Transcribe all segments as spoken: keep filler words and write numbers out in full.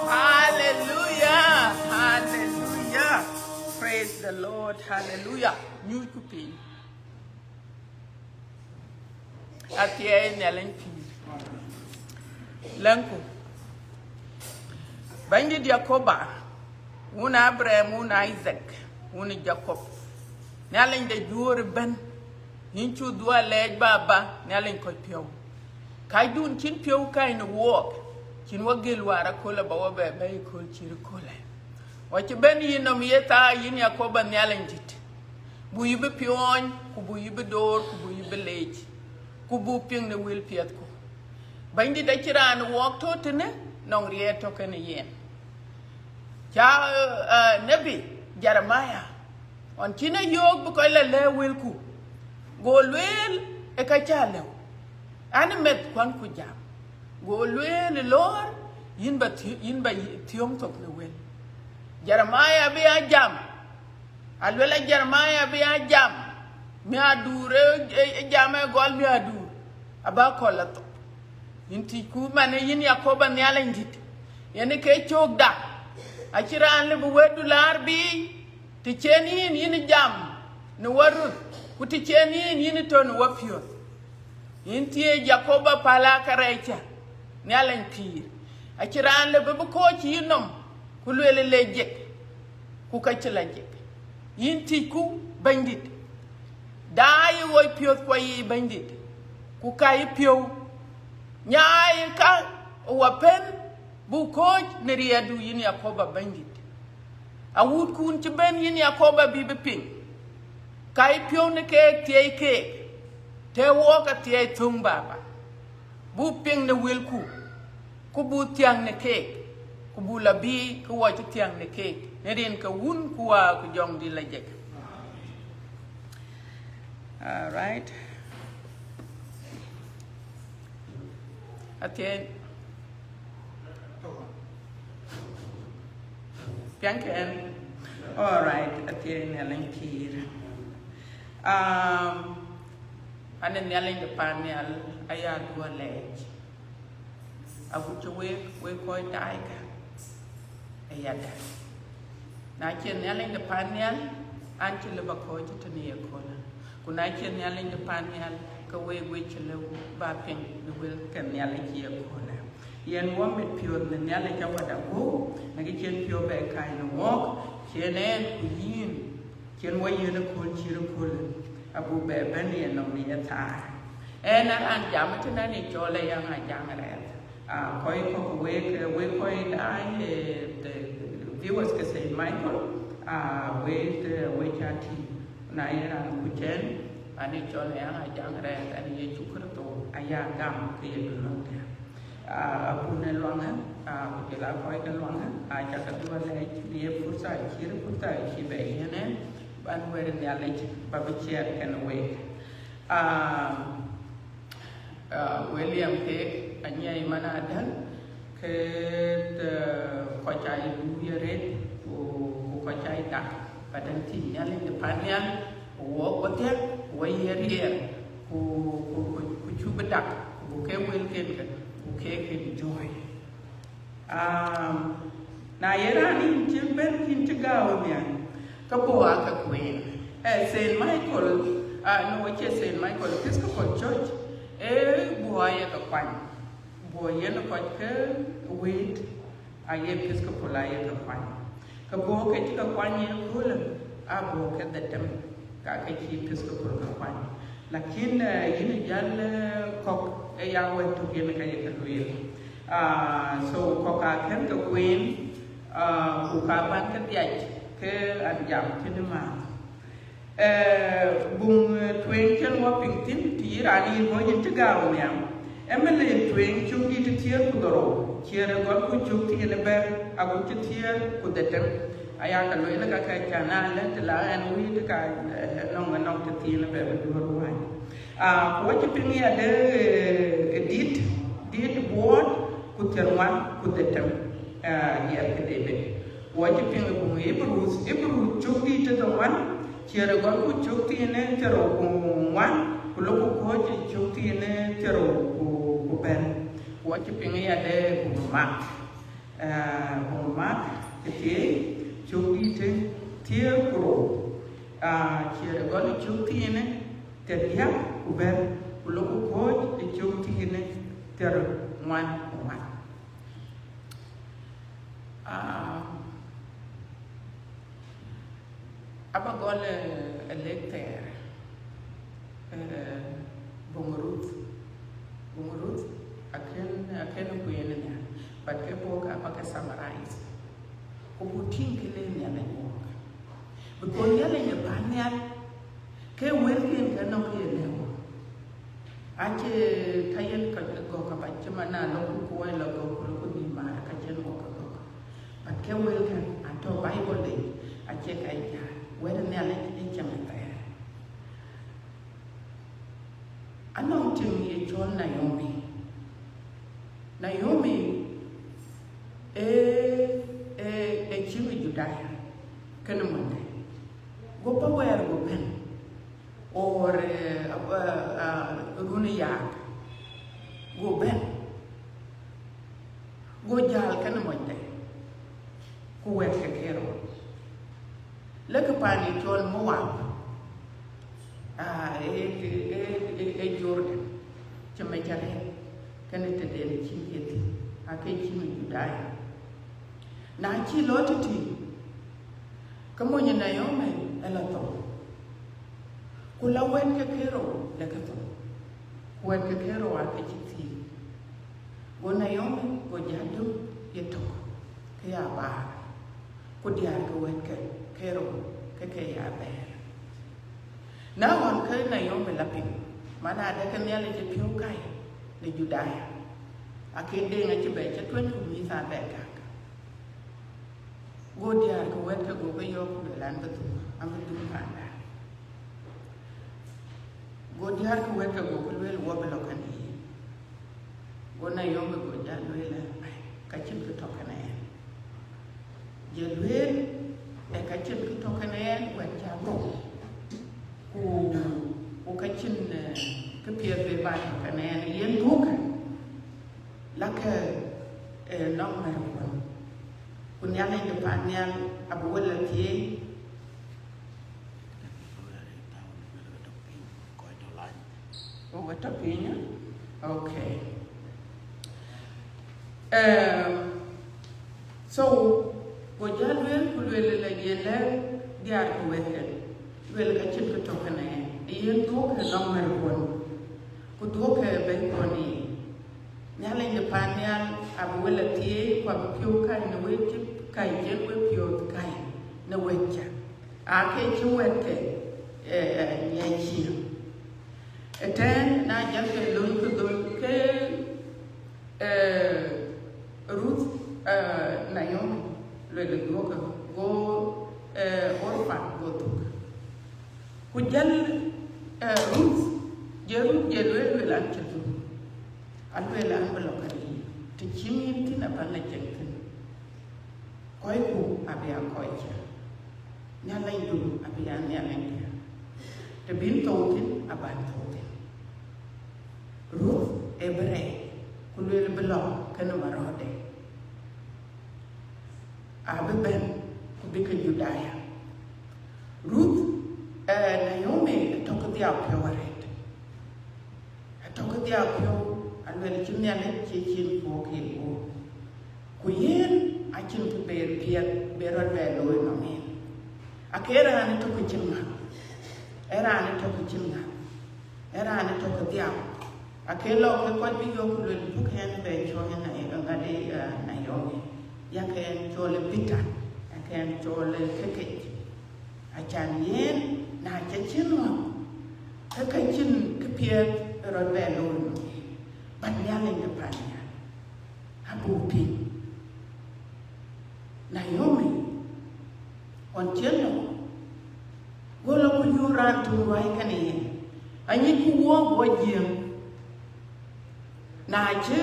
Hallelujah, hallelujah. Praise the Lord, hallelujah. Nyuc ku piny. Athiɛɛi Nhialic pïïr. Lɛ̈ŋku. Bɛ̈nydït Yakoba, wun Abraham, wun Isaac, wun Jacob. Nhialic de juöör ëbɛ̈n, yïn cuk dhuɔ̈k lɛɛc Baba, Nhialic kɔc piɔ̈u. Kacdun cïn piɔ̈u kac në wook, cïn wɔ gël wäär aköl aba wɔ bɛ bɛ̈i ëköl cït ëköl ë. Wɔ cï bɛ̈n yïn nɔm ye thaa yïn Yakoba Nhialic dït. Buk yï bï piɔ̈ɔ̈ny, ku buk yï bï door, ku buk yï bï leec, ku buk piŋ në wël piɛthku. Bɛ̈nydït acïn raan ë wook tɔ̈ tënë nɔŋ riɛɛt tɔ̈ kenë yen. Ca, eh, nebi Jeremiah, ɣɔn cïn e yöök bï kɔc la lɛ̈k wëlku, go lueel ë ka cä lëu, an, ë meth kuan ku jam, go lueel ë loor, yïn ba thi-, yïn ba thiöŋ thok në wël. Jeremiah abï a jam, aluel a Jeremiah abï a jam, miäkduur ë, ë, ë jam ë gɔl miäkduur, aba kɔl a thok. Yïn tïcku man ë yïn Yakoba Nhialic dït, yen ë ke cökda, acïn raan lëu bï wëëtdu laar biic, të cen yïn, yïn jam në wä ruth, ku të cen yïn, yïn tɔ̈ në wä piɔ̈ɔ̈th. Yïn thiëëc Yakoba päl aa kärɛc cä, Nhialic pïïr, acïn raan lëu bï bï kɔ̈ɔ̈c yïn nɔm, ku lueel ë le jek, ku ka cï la jek. Yïn tïcku Bɛ̈nydït, daai ë ɣoc piɔ̈ɔ̈th kuɔ yiic Bɛ̈nydït, ku ka yï piɔ̈u, nyaai ka wä pën, buk kɔ̈ɔ̈c në riɛɛtdu yïn Yakoba Bɛ̈nydït. Awuutkun cï bɛ̈n yïn Yakoba bï bï piŋ, ka yï piɔ̈u në keek thiëi keek, Të wok athiɛɛi thöŋ Baba, buk piŋ në wëlku, ku buk thiäŋ në keek, ku buk lɔ bï ke wɔ cï thiäŋ në keek, në rin ke Wun ku Wä ku Jɔŋdït lajik. All right. Athiɛɛi. Piɛŋkë ɛn. All right, athiɛɛi Nhialic pïïr. Um, an ë Nhialic de pan nhial aya duɔ lɛɛc. Agut cï wek, wek kɔc daai ka, ë yada. Na cie Nhialic de pan nhial, an cï lëu ba kɔc tënë ye köölë. Ku na cie Nhialic de pan nhial, ke wek, wek cï lëu ba piŋ në wël ke Nhialic ye köölë. Yen wɔ mit piɔ̈ɔ̈th në Nhialic awäda guɔ̈u, në kë cïn piɔ̈u bɛ kany në wɔɔk, cïn ɛn ku yïn, cïn wɔ yiën ëkööl cït ëköölë, abuk bɛ bɛ̈n yenɔm në ye thaar. Ɛn a raan jam ëtënë, an ë cɔl Ayaŋ Ajaŋ Rɛɛth. Ah, kɔc kɔ̈k wek, wek kɔc daai, eh, the viewers ke Saint Michael, ah, wek, eh, wek ca tïŋ. Na ye raan kuc ɛn, an ë cɔl Ayaŋ Ajaŋ Rɛɛth, an Yecu Kërtho aya gam ke ye duɔ̈ɔ̈r tɛ̈. Ah, abun ë Luaŋë, ah, ku jɔl a kɔc ke Luaŋë, ah, aca ke duɔ lɛɛc në ye purtha cït purtha cï bɛ yiën ɛn, ban wɛ̈t Nhialic ba bï ciɛɛr kenë wek. Ah, ah, William keek anyiɛɛi man adäŋ, ke, eh, kɔc aa ye luui arëët, ku, ku kɔc aa ye dak, ba däŋ tïŋ Nhialic de pan nhial, ku wɔ wɔ thiäk, ku wɔ ye riɛɛr, ku, ku, ku, ku cuk bï dak, ku ke wëlken ke, ku keek enjoy. Um, na ye raan yïn cï bɛ̈n yïn cï gääu nhial, ke bɔ̈ aa ke kueen. Eh, Saint Michael, ah, no, acie Saint Michael, Episcopal Church, eh, bɔ̈ aa ye ke kuany. Bɔ̈ yen kɔc ke wëët, aye Episcopal aye ke kuany. Ke bɔ̈ ke cï ke kuany ye köölë, a bɔ̈ ke dhetem, ka ke cï Episcopal ke kuany. Lakin, eh, yïn ë jäl, eh, kɔ̈k ë ya wɛ̈t tök yen ka ye ke lueel. Ah, so kɔ̈k aa kën ke kueen, ah, ku ka ban ke dhiac ke an jam tënë määth. Eh, buŋ, eh, tueŋ cïn wɔ piŋ thïn, të yï raan yïn bɔ̈ yïn cï gääu nhial. Emily tueŋ cök dït ë thiëër ku dhorou, ciëër ë gɔl ku cök thiin ë bɛ̈t, agut cï thiëër ku dhetem. Aya ke lueel ka ke ca na lɛ̈k të la ɛn wïït ka, eh, nɔŋ, nɔŋ të thiin ë bɛ̈t bï duɔ̈ɔ̈r wääc. Ah, ku wɔ cï piŋ ya de, eh, dït, dït buɔɔt ku thiërŋuan ku dhetem, ah, diɛɛr ke David. Ku wɔ cï piŋ ë buŋ Hebrews, Hebrews cök dït ë dhoŋuan, ciëër ë gɔl ku cök thiin ë thiërrou ku ŋuan, ku lok ku kɔ̈ɔ̈c ë cök thiin ë thiërrou ku, ku bɛ̈t. Ku wɔ cï piŋ ya de buŋ Mak, ah, buŋ Mak ke thiëëi, cök dït ë thiëër ku rou, ah, ciëër ë gɔl ë cök thiin ë thiërdiäk ku bɛ̈t, ku lok ku kɔ̈ɔ̈c ë cök thiin ë thiërŋuan ku ŋuan. Ah, aba gɔl, eh, ë lek thɛɛr, eh, buŋ Ruth. Buŋ Ruth akën, akën kueen nhial, but ke bɔ̈ ka ba ke summarize. Ku buk tïŋ kë le Nhialic wɔɔk. Because Nhialic ë pan nhial, ke wëlken ke nɔŋ ke ye lëu. Acie ka yen kɔc ke gɔ̈k abac cï man na lɔ ku kuɔɔc lɔ gɔ̈k ku lɔ ku dhil maar ka cïn wɔ ke gɔ̈k. But ke wëlken atɔ̈ Bible yic, acie ka ye jäl. Wɛ̈t Nhialic ë cieŋ athɛɛr. Anɔŋ tiŋ ye cɔl Naomi. Naomi ë, ë, ë cï ë Judaya, kënë monyde. Go pawɛɛr go bɛ̈n, or, eh, eh, eh, run ë yaak, go bɛ̈n, go jäl kënë monyde, ku wɛ̈ɛ̈tkë kerou. Lëkkë paan ye cɔl Moab, ah, ë, ë, ë, ë, ë Jordan, cï mec arëët, kënë tëden cï ye thïn, aake cï ë Judaya. Na cï lɔ tëtï, ke mony ë Naomi ë lɔ thou, ku la wɛ̈ɛ̈tkë kerou lëkkë thou, ku wɛ̈ɛ̈tkë kerou aake cï thiëëk. Go Naomi go jäl döŋ yetök, ke ya baar, ku diäär ke wɛ̈ɛ̈tkë kerou ke ke ya bɛ̈ɛ̈r. Na ɣɔn ke Naomi la piŋ, Man adë ke Nhialic ë piɔ̈u kai në Judaya, akë Deŋ acï bɛ cï tuɛny ku mïth abɛ gak. Go diäär ke wɛ̈t ke go ke yɔ̈ɔ̈k ku lueel an bï dhuk, an bï dhuk panda. Go diäär ke wɛ̈t ke go ke lueel wɔ bï lɔ kɛn yïn. Go Naomi go jal lueel an, ai, ka cïn kë tɔ̈ kɛn ɛn. Je lueel, ee ka cïn kë tɔ̈ kɛn ɛn wɛ̈t cä bɔ̈. Ku, ku ka cïn, eh, kë piɛth bï ba tɔ̈ kɛn ɛn yen dhuɔ̈kë. Lakë, eh, nɔŋ mɛ̈r kuɔn. Ku Nhialic de pan nhial abï wël la thiëëc. Wek tɔ̈ piny, eh? Okay. Em, so, go jal lueel ku lueel la ye lɛ̈k diäär ku wɛ̈t ke, lueel ka cïn kë tɔ̈ kɛn ɛn. Yen dhuɔ̈kë nɔŋ mɛ̈r kuɔn. Ku dhuɔ̈kë bɛ̈ny kuɔn yiic. Nhialic de pan nhial abï wël la thiëëc ku abï piɔ̈u kai në wek cï kai cï wek piɔ̈ɔ̈th kai në wek cä. Aa ke cï wɛ̈t ke, eh, eh, nyiɛc ciëën. Ëtɛ̈ɛ̈n, na jɔl ke lööny ke dhöl ke, eh, Ruth, eh, Naomi, lueel dhuɔ̈kë, go, eh, Orpa go dhuk. Ku jɔl, eh, Ruth, je Ruth je lueel, lueel an cï dhuk. Alueel an bï lɔ kɛn yïn, të cï ŋïn thïn abä lɔ ceŋ thïn. Kɔcku abï aa kɔc cä, Nhialicdu abï aa Nhialicdiɛ̈. Të bïn thou thïn abän thou thïn. Ruth ee bï rɛɛc, ku lueel bï lɔ kenë marɔ̈ɔ̈de. Abï bɛ̈n ku bï ke Judaya. Ruth, eh, Naomi ë tɔ̈ ke dhiau piɔ̈u arëët. Atɔ̈ ke dhiau piɔ̈u, alueel cï Nhialic cï cin puɔ̈k ke guöp. Ku yen acïn kë ber piɛth bï rɔt bɛ looi nɔm yen. Akë raan ë tɔ̈ ke cïn ŋath, ee raan ë tɔ̈ ke cïn ŋath, ee raan ë tɔ̈ ke dhiau. Akë lɔ ke kɔc bï yök ku lueel buk ɛn bɛ cɔɔl ë ŋadï, eh, Naomi, yak ɛn cɔɔl ë bitter, yak ɛn cɔɔl ë kekec. Acan yen, na cä cïn ŋɔ̈th, ke ka cïn kë piɛth rɔt bɛ looi nɔm yen. But Nhialic de pan nhial abuk piŋ. Naomi, ɣɔn cï lɔ, go lɔ ku yöök raan töŋ ruääi kenë yen, anyicku wuɔɔk guɔ jiëëm. Na cï,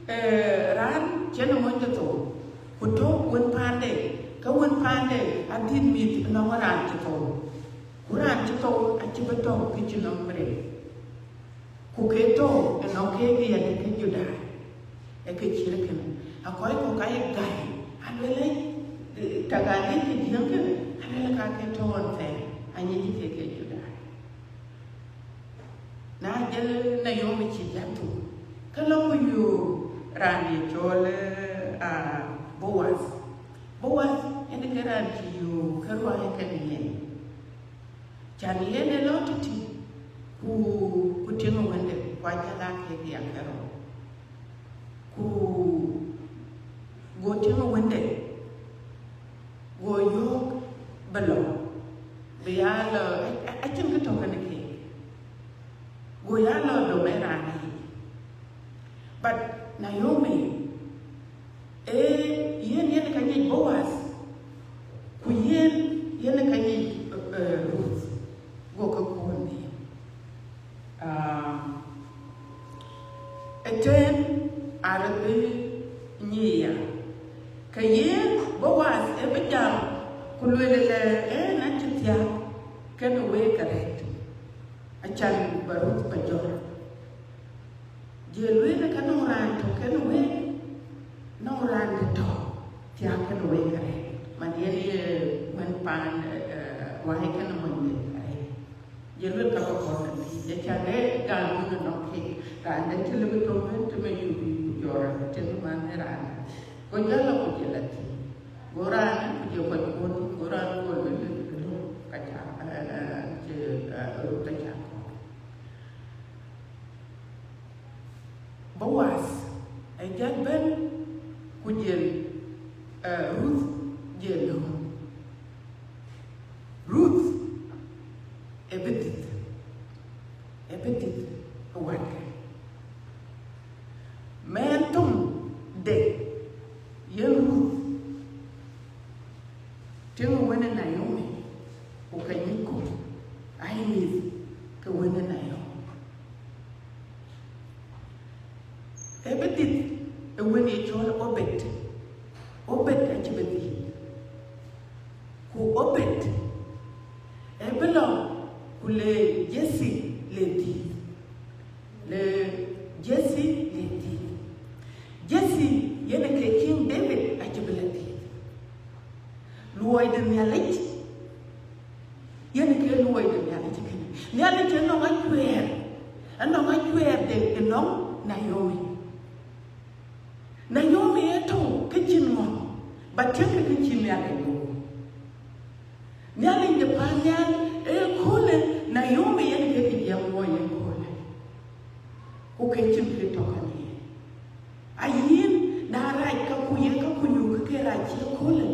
eh, raan cïn ë mony cï thou, ku tɔ̈ wën paande, ke wën paande adhil mïth ënɔŋ raan cï thou. Ku raan cï thou acï bï tɔ̈u kë cï nɔm rem. Ku ke tɔ̈u ënɔŋ keek yɛn ke Judai, ë ke cït kënë. Akɔc kɔ̈k ka ye gäi, alueel, eh, tagalic ke jiëëm kënë, alueel ka ke tɔ̈u ɣɔn thɛɛr, anyicku ke ke Judai. Na jël Naomi cï jat thou, ke lɔ ku yöök raan ye cɔɔl, eh, a, Boaz. Boaz yen ke raan cï yöök ke ruääi kenë yen. Can yen ë lɔ tëtï, ku, ku tïŋ ë wënde, ku ajäl aa keek ya ke rou. Ku go tïŋ ë wënde, go yöök bï lɔ, bï ya lɔ, a-, a-, acïn kë tɔ̈ kenë keek. Go ya lɔ dom ë raan yic. But Naomi, ee, yen, yen ka nyic Boaz, ku yen, yen ka nyic, eh, eh, Ruth, go ke kuɔ̈n dhil. Ah, ëtɛ̈ɛ̈n arëbï nyic ya, ke yen Boaz ë bï jam, ku lueel lɛ, ee, na cï thiääk kenë week arëët, acan ba Ruth ba jɔt. Je lueel ka nɔŋ raan tɔ̈ kenë wek, nɔŋ raan dɛ̈ tɔ̈ thiääk kenë wek arëët, man yen ye wën paan, eh, eh, ruääi kenë monyde arëët. Je lueel ka ba kɔn ke thiëc, acan ë gam wun ënɔŋ kek, raan dɛ̈ cï lëbï tɔ̈ bɛ̈n tëmë yök bï ku jɔt raan tënë man ë raan. Go jɔl lɔ ku jël athïn. Go raan ku jël kɔc kuɔ̈n, go raan go lueel lëbï tɔ̈ ka ca, eh, eh, cï, eh, Ruth ka ca kɔn. Boaz ë jal bɛ̈n ku jël, eh, Ruth jël lööm. Ruth ë bï dhïth. Ë bï dït ë wänke. Mɛɛn töŋ de yen Ruth, tiŋ ë wën ë Naomi, ku ke nyuc ku aa mïth ke wën ë Naomi. Ë bï dït ë wën ye cɔl Obed. Obed acï bï dhiëëth. Ku Obed ë bï lɔ ku le Jesse le dhiëëth. Le Jesse le dhiëëth. Jesse yen ke King David acï bï le dhiëëth. Luɔi de Nhialic, yen ke luɔi de Nhialic kënë. Nhialic ë nɔŋ ajuɛɛr, ë nɔŋ ajuɛɛr de ë nɔŋ Naomi. Naomi ë tɔ̈u ke cïn ŋɔ̈ŋ, ba tiëŋkë ke cï Nhialic looi. Nhialic de paannhial ë köölë, Naomi yen ke ke jiɛɛm wɔ yen köölë. Ku ke cïn kë tɔ̈ kɛn yen. A yïn, na rac ka ku ye ka ku nyuuk ke rac cï köölë,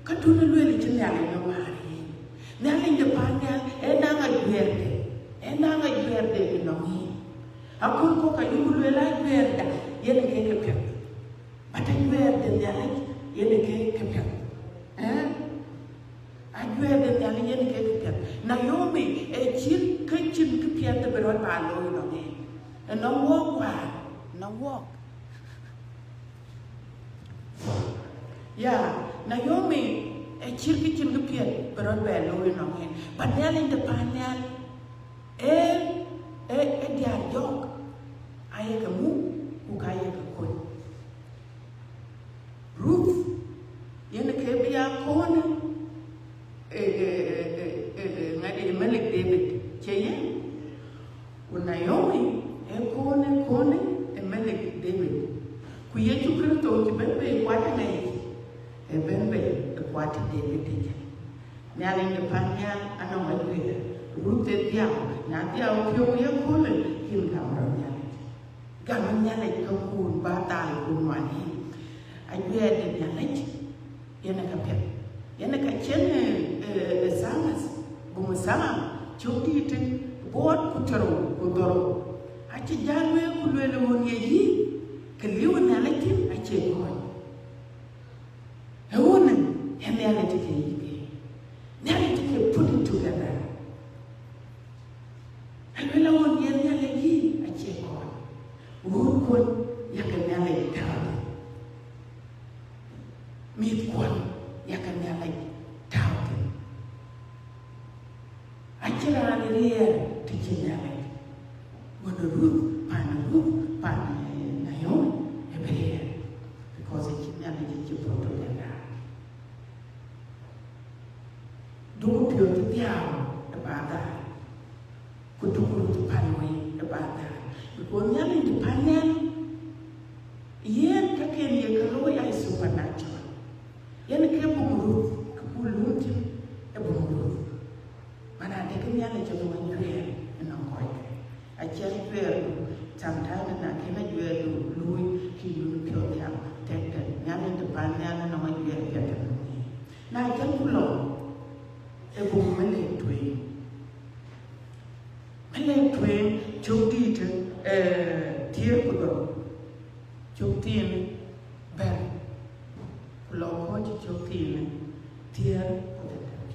ka tun ë lueel cï Nhialic nɔm määr yïn. Nhialic de paannhial ë naŋ ajuɛɛrde, ë naŋ ajuɛɛrde ë nɔm yïn. Aköl kɔ̈k ayuku lueel ajuɛɛrda yen ke ke piɛth. But ajuɛɛr de Nhialic yen ke ke piɛth. Ëë? Ajuɛɛr de Nhialic yen ke ke piɛth. Naomi ë cïn ke cïn këpiɛth bï rɔt ba looi nɔŋ en. Ënɔŋ wɔɔk wäär, nɔŋ wɔɔk. Ya, Naomi ë cïn ke cïn këpiɛth bï rɔt bɛ looi nɔŋ en. But Nhialic de paannhial ë, ë, ë diäär jɔɔk, aye ke muk, ku ka ye ke kony. Ruth, yen ke bï ya köölë, ë, ë, ŋadï ë Melik David, cie yen? Ku Naomi ë köölë, köölë ë Melik David. Ku Yecu Kërtho cï bɛ̈n bei kuat ë ŋɛc, ë bɛ̈n bei ë kuat ë David ëcë. Nhialic de paannhial anɔŋ ajuɛɛr. Ruth ë dhiau, na dhiau piɔ̈u ye köölë, yïn gam rɔt Nhialic. Gam Nhialic ke kun ba dhal ku nuan yïn. Ajuɛɛr de Nhialic yen ë ka piɛth. Yen ë ka cïn, ë, ë, ë Psalmist, buk Psalm, cök dïït, buɔɔt ku thiërrou ku dhorou. Acï jäl wek ku lueel ɣön ye yï, ke liu Nhialic thïn acie kɔc. Ë ɣön ë Nhialic ke yï ke. Nhialic ke put it together. Aluel aɣön ye Nhialic yï acie kɔc. Ɣööt kuɔn yakë Nhialic tääu thïn. Mïth kuɔn yakë Nhialic tääu thïn. Acïn raan riɛɛr të cï Nhialic. Ɣön Ruth, pan Ruth, pan, eh, Naomi, ë bï riɛɛr. Because acï Nhialic acï put together. Duku piɔ̈ɔ̈th ë dhiau ë ba dhal, ku duku röt ë pan wei ë ba dhal. Because Nhialic de paannhial, yen kaken ye ke looi aa supernatural. Yen ke buk Ruth, ke buk lun thïn ë buk Ruth. Man adek Nhialic ë buk ajuɛɛr ënɔŋ kɔc. Acie ajuɛɛrdu, sometimes na kën ajuɛɛrdu luui, ke yïn piɔ̈ɔ̈th dhiau, tɛ̈k tɛ̈k. Nhialic de paannhial ënɔŋ ajuɛɛr piɛth ënɔŋ yïn. Na jɔlku lɔ ë buk Melik tueŋ. Melik tueŋ cök dïït, eh, thiëër ku dhorou. Cök thiin bɛ̈t, ku lɔ kɔc cök thiin thiëër ku dhorou.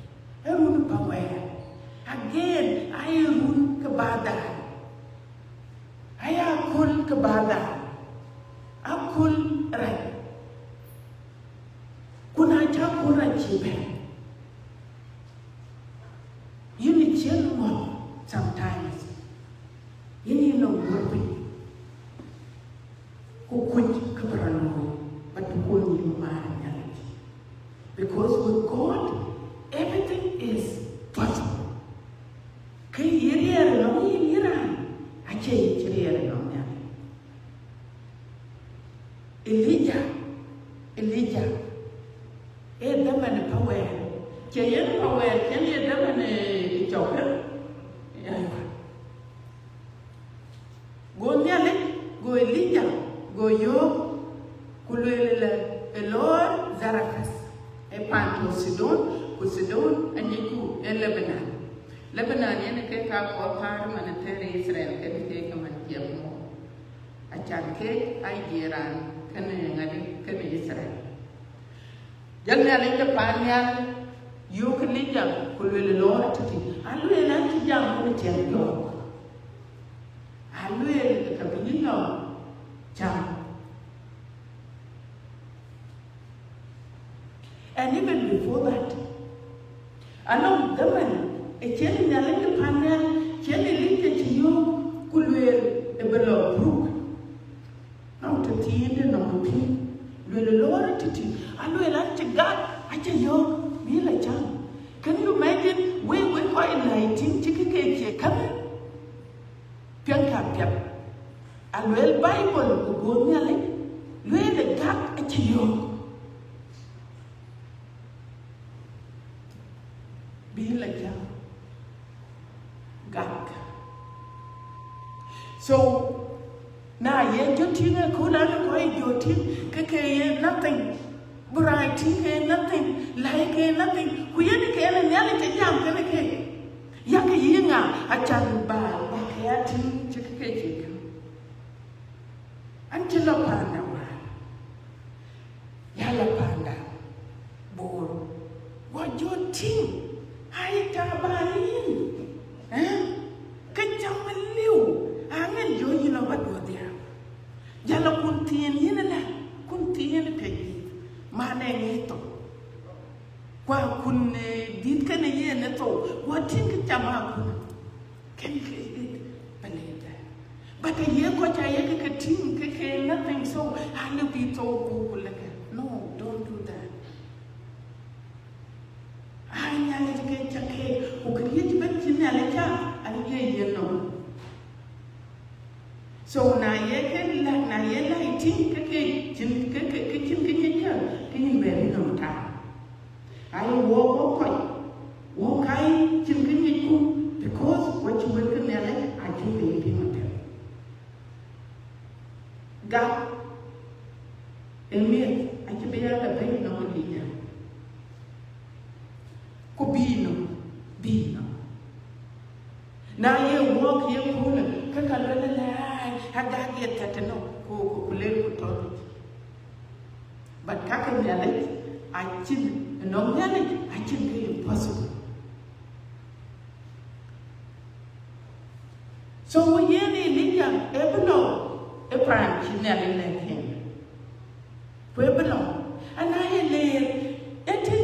Ee run ë ba wɛɛr. Again, aye run ke ba dhal. Aye aköl ke ba dhal. Aköl rac. Ku na cä aköl rac cï bɛ̈n, yïn ë cïn ŋɔ̈th sometimes, yïn yï nɔm guɔ̈r piny, ku kuc kë bï rɔt looi, but bï kun yïn määr Nhialic. Because with God, everything is possible. Kë yï riɛɛr ënɔŋ yïn, yïn raan, acie yï cï riɛɛr ënɔŋ Nhialic. Elija, Elija, ee dhaman ë pa wɛɛr. Cie yen pa wɛɛr, cïn ye dhaman ë cɔk, ee? Aywa. Go Nhialic, go Elija, go yöök, ku lueel ëlë, ë looi Zarephath, ë pan tɔ̈ Thidon, ku Thidon anyicku ë Lebanon. Lebanon yen ke ka kɔɔr päär man thɛɛr Yithriɛl, kën ke ke man ciɛm mɔ. Acan ke aa jiëër raan kënë ŋadï, kënë Yithriɛl. Jɔl Nhialic de paannhial yöök Elija, ku lueel lɔɔr tëtï, alueel an cï jam kënë tiɛm yɔ̈ɔ̈k. Alueel ka bï yï lɔ cam. And even before that, anɔŋ dhaman ë cïn Nhialic de paannhial, cïn Elija cï yöök ku lueel ë bï lɔ bruk. Nɔŋ tëthiin de nɔŋ pïïr, lueel lɔɔr tëtï, alueel an cï gak acï yöök bï lɔ cam. Can you imagine, wek, wek kɔc läi tïŋ cï kë ke cie kämë? Piɛŋkë apiɛth, alueel Bible ku go Nhialic, lueel ë gak acï yöök bï lɔ cam. Gak. So, na ye jɔ tïŋ ë kööl an kɔc jɔ tïŋ, ke ke ye nothing. Bï raan tïŋ ke nothing, läi ke nothing. Ku yen ke yen Nhialic cï jam kënë ke. Yak yï ŋa acan ba, ba ke ya tïŋ cï ke ke cï kë. An cï lɔ paanda wäär, ya lɔ paanda Bor, guɔ jɔ tïŋ, ai, taban yïn, eh? Ke cam liu, aŋën jɔ yïn aba duɔ̈ɔ̈r dhiau. Jal a kun thiin yïn ëlä, kun thiin piɛc yic, man ë ŋic thok. Ku akun, eh, dït kënë yen ë thou, guɔ tïŋ kë cam akun. Kën ke believe that. But aye kɔc aye ke ke tïŋ ke ke nothing, so alë bï thou ku ku lëkë. No, don't do that. Ai, Nhialic ke cä ke, ku kë riëc bɛ̈n cï Nhialic cak, aye yen nɔm. So na ye ke la, na ye la tïŋ ke ke cïn ke, ke, ke cïn ke ŋic kë, ke yïn bɛ bï nɔm taak. Ai, wok, wok kɔc, wok ka cïn kë ŋicku, because wɔ cï wël ke Nhialic acuk ke ye piŋ apiɛth. Gak ë miɛth acï bï ya lɔ bɛ̈i nɔm Elija. Ku bï nɔm, bï nɔm. Na ye wok ye köölë, ke ka luel ëlä, ai, agak ye thɛt ënɔ, ku, ku, ku ler ku tɔ̈. But ka ke Nhialic acïn, ënɔŋ Nhialic acïn kë impossible. So yen Elija ë bï lɔ ë paan cï Nhialic lɛ̈k yen. Ku ë bï lɔ, ana ye leer ëtï,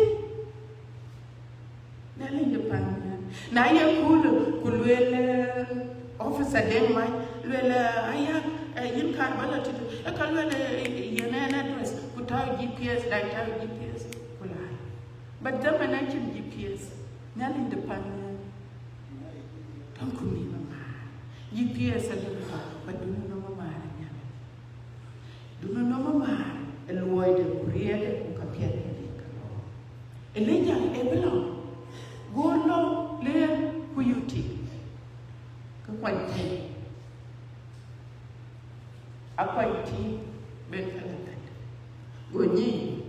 Nhialic de pan nhial. Na ye köölë, ku lueel, eh, officer Deŋ Mac, lueel, eh, aya, eh, yïn kaar ba lɔ tït, ë ka lueel, eh, yen ɛn address, ku tääu G P S, dac tääu G P S, ku laai. But dhaman acïn G P S, Nhialic de pan nhial. Tɔŋ ku mïïm ëmär. G P S alëu ba, ba dun nɔm ëmär Nhialic. Dun nɔm ëmär ë luɔide ku riɛlde ku ka piɛth ke dik ka lɔ. Elija ë bï lɔ, go lɔ leer ku yutik, ke kuany tïŋ. Akuany tïŋ ben ke lɔ thɛt. Go nyic,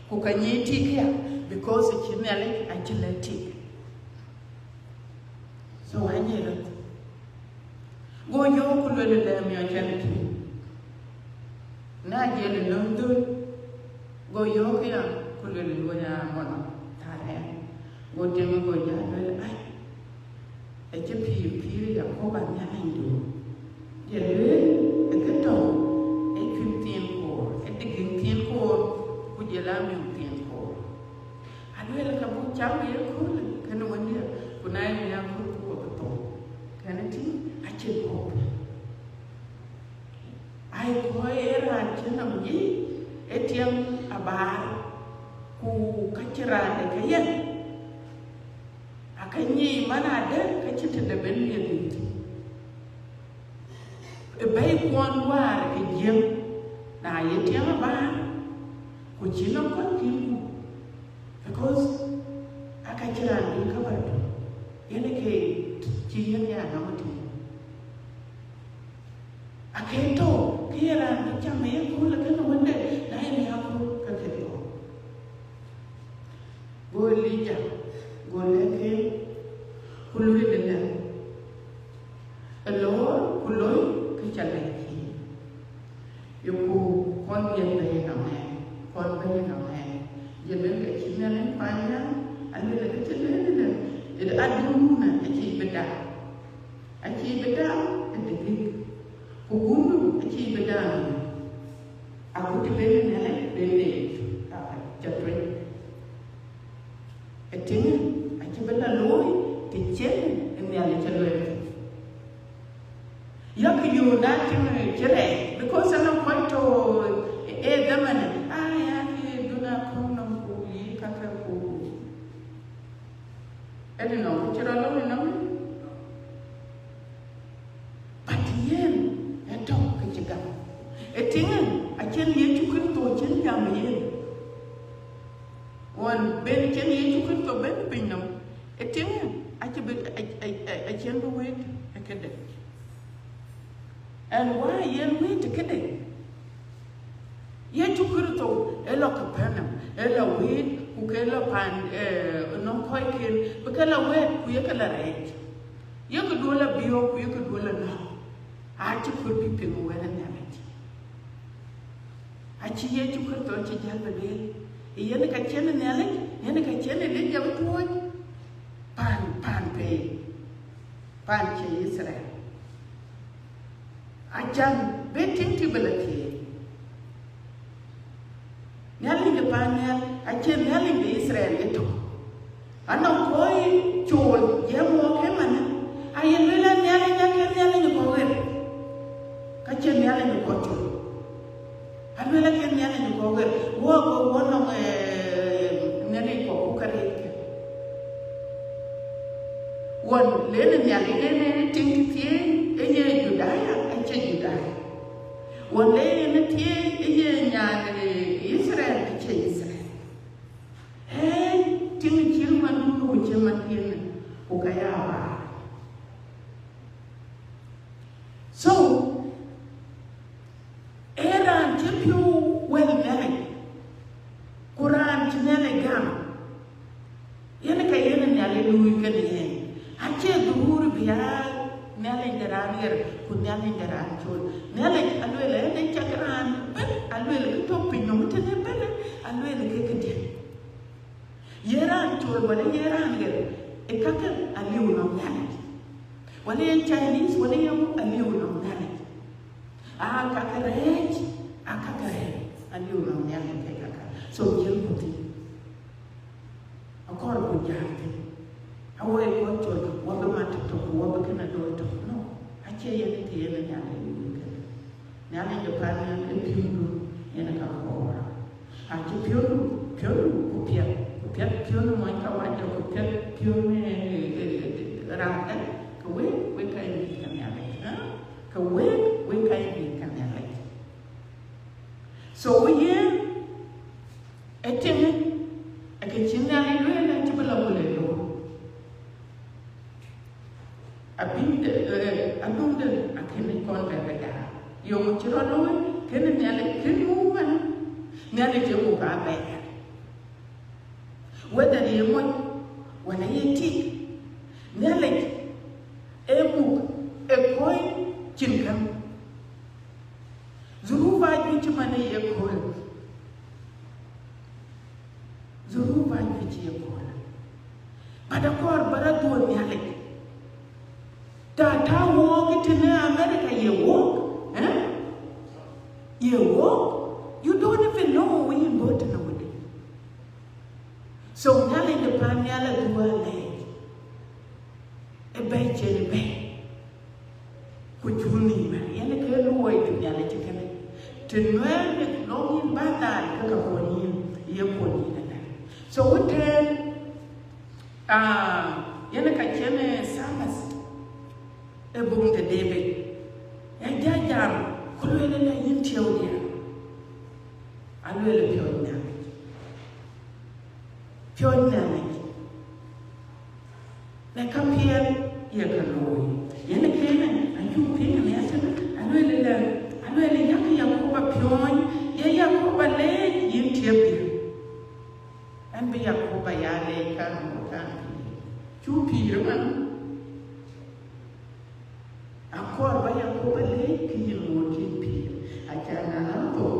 ku ka nyic tik ya, because cï Nhialic acï lɛ̈k tik. So anyic röt. Go yöök ku lueel lɛ miɔɔc ɛn tïŋ. Na jiël ë löŋ dhöl, go yöök ya, ku lueel luɔi ya mɔn thaar ɛn. Go tiŋ go jal lueel, ai, acï pïïr pïïr Yakoba Nhialicdu. Jël lueel ë kë tɔ̈u ë cuïn thiin koor, ë digiŋ thiin koor, ku jël amiɔk thiin koor. Alueel ka buk cam ye kööl kënë wëndiɛ̈, ku na ye miäk kööl ku bï thou. Kënë tïŋ acïn kɔ̈u. Ai kɔc ë raan cï nɔm yic ë tiɛm abaar, ku ka cï raan de ke yen. Aka nyic man adë ke cïn tëde ben miɛt dhil tïŋ. Ë bɛ̈i kuɔn wäär ë jiëŋ, na ye tiɛŋ abaar, ku cïn nɔm kɔc kïn ku, because aka cï raan bï ka bär tök, yen ë ke cï yen ya nɔm ëtïŋ. Ake tɔ̈u ke ye raan bï cam ë ye kööl ë kënë wënde, na ye miäk kööl ke ke thou. Go Elija, go lɛ̈k en, ku Ë loor ku loi kë ca lɛc yïn. Yeku kɔn yen bɛ̈i nɔm ɣɛn, kɔn bɛ̈i nɔm ɣɛn. Ye luel ke cï Nhialic paan nhial, aluel ke cï lueel ëlë, ë adun nu acïï bï dam, acïï bï dam ë dïgïk, ku gundu acïï bï dam ë. Agut të ben Nhialic ben leec, aa, ca tueny. Ëtënë acï bï la looi të cïn Nhialic cï lueel. Yak yöök na cïn cï rɛɛc, because anɔŋ kɔc tɔ̈ ë dhamani, aa, ya kï dun akɔ̈u nɔm ku yï kakë ku. Ëdï nɔm ku cï rɔt looi nɔm. But yen ë tɔ̈ ke cï gam. Ëtënë acïn Yecu Kërtho cïn jam yen. Ɣɔn ben cïn Yecu Kërtho ben piny nɔm, ëtënë acï bï, a, a, a, acïn bï wëët ë këde. And why yen wëët ë këde? Yecu Kërtho ë lɔ Kapernaum, ë lɔ wëët, ku ke lɔ paan, eh, nɔm kɔcken, bï ke lɔ wëët, ku ye ke lɔ rɛɛc. Ye ke duɔl lɔ biɔ̈ɔ̈k, ku ye ke duɔl lɔ nɔ̈k. Acï kɔc bï piŋ wɛ̈t ë Nhialic. Acï Yecu Kërtho cï jäl bï lueel, yen ka cïn Nhialic, yen ka cïn Elija bï tuɔɔc paan, paan pei, paan cï Yithriɛl. Acan bï tïŋ tï bï lɔ thiëëc. Nhialic de paan nhial acie Nhialic de Yithriɛl yetök. Anɔŋ kɔc cool jiɛɛm wɔ ke manë, aye lueel an, Nhialic ake Nhialic kɔ̈k ɣer, ka cie Nhialic kɔc col. Alueel ake Nhialic kɔ̈k ɣer, wɔ ke wɔ nɔŋ, eh, Nhialic kɔ̈k ku ke rëëckë. Ɣɔn len Nhialic en en tiŋ thiëëc, e ye Judaya, acie Judaya. Ɣɔn len en thiëëc, e ye nyan, eh, Yithriɛl, acie Yithriɛl. Ee tiŋ cï man dun ku cï man yen, ku ka ya baar. So, ee raan cï piɔ̈u wɛ̈l Nhialic, ku raan cï Nhialic gam, yen ka yen Nhialic luui kënë yen. Acie dhuruuri bï ya Nhialic de raan ɣer, ku Nhialic de raan col. Nhialic alueel, en ee cak raan bɛ̈n, alueel kë tɔ̈ piny nɔm tënë bɛ̈n, alueel ke këdiɛ̈. Ye raan col wala ye raan ɣer, ë kakë aliu nɔm Nhialic. Wala ye Chinese, wala ye ŋu aliu nɔm Nhialic. Aa kakë rɛɛc, aa kakë rɛɛc, aliu nɔm Nhialic ke kakë. So, jël ku thïn. Akɔɔr ku jäl thïn. Awɔ ye kɔc col, wɔ bï mat tök, wɔ bï kënë dɔɔc tök. No, acie yen kë yen Nhialic luui kënë. Nhialic de paan nhial ë piɔ̈ndu yen ka kɔɔr. Acï piɔ̈ndu, piɔ̈ndu ku piɛth, ku piɛth piɔ̈ndu mony kawaja, ku piɛth piɔ̈ndu, eh, eh, eh, raan dɛ̈, ke wek, wek ka ye mïth ke Nhialic, eh? Ke wek, wek ka ye mïth ke Nhialic. So, yen, ë tiŋë, ë kë cï Nhialic lueel, acï bï lɔ ku le loor. Abï de, eh, adum de akënë kɔn bɛ bɛ daai. Yöŋ cï rɔt looi, kënë Nhialic, kënë muk man, Nhialic ë muk abɛɛr. Whether ye moc, wala ye tik, Nhialic ë muk ë kɔc cïn käŋ. Dhuruup ajuëc cï man ë ye kööl. Dhuruup ajuëc cï ye kööl. But akɔɔr bä rɔt dhuɔ̈n Nhialic. Ta, ta wook tënë America ye wook, eh? Ye wook? You don't even know where you go tënë wëdë. So Nhialic de paan nhial adhuɔ̈k alɛɛc. Ë bɛ̈i cïn ë bɛ̈i. Ku cul nïïm ë, yen ke luɔi de Nhialic kënë. Të nuɛɛr de lɔ̈ŋ yïn bä dhaal ke ka kuɔny yïn, ye kuɔny yïn ënɛn. So wëtëën, ah, yen ka cïn, eh, Psalmist, ë buŋ de David, ë jɔ jam, ku lueel ëlë, yïn tiëëu diɛ̈, alueel piɔ̈ɔ̈c Nhialic. Piɔ̈ɔ̈c Nhialic. Në ka piɛth ye ke looi. Yen ë kënë, acuk piŋ ë miɛt tënë, alueel ëlë, alueel ë yak Yakoba piɔ̈ɔ̈ny, ye Yakoba leec yïn tiëëu diɛ̈. Ɛn bï Yakoba ya leec kan ku kan. Cuk pïïr ëmën. Akɔɔr ba Yakoba leec kë yïn ŋoot cïn pïïr, acan na nɔn thou,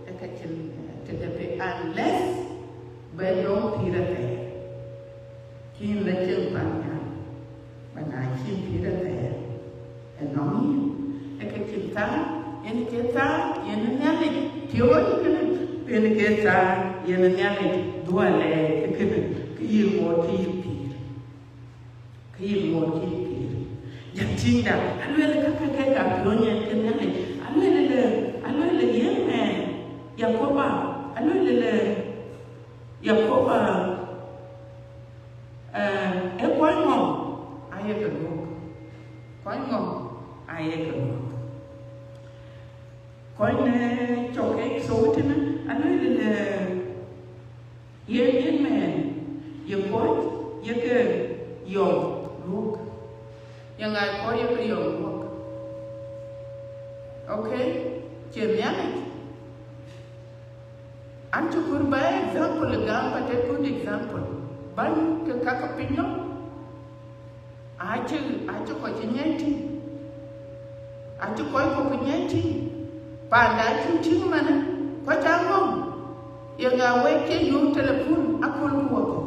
ë ka cïn tëde pe, unless bɛ nɔŋ pïïr athɛɛr. Kïn la cieŋ pan nyan, ba na cïn pïïr athɛɛr, ë nɔŋ yïn, ë ka cïn thaar, yen ke thaar, yen Nhialic, piööc kënë, yen ke thaar, yen Nhialic, dhuɔl ë kënë, kë yïn ŋoot kë yïn pïïr. Kë yïn ŋoot kë yïn pïïr. Jam tïŋda, aluel ka ke ke ka piööny yen ke Nhialic. Aluel le, aluel le yen mɛn, Yakoba, aluel le, Yakoba, eh, e kɔc ŋɔm, aye ke luɔk. Kɔc ŋɔm, aye ke luɔk. Kɔc në cɔk ke thou tënë, aluel le, yen, yen mɛn, ye kɔc, ye ke yɔm luɔk. Ye ŋa kɔc ye ke yɔm luɔk? Okay? Cie Nhialic. An cï kɔɔr ba example gam, but a good example. Bäny ke ka ke piny nɔm, acï, acï kɔc cï nyiɛc tïŋ. Acï kɔc kɔ̈k cï nyiɛc tïŋ. Panda acï tïŋ manë, kɔc aa ŋɔm. Ye ŋa wek cï yök telephone aköl ku wakɔ̈u?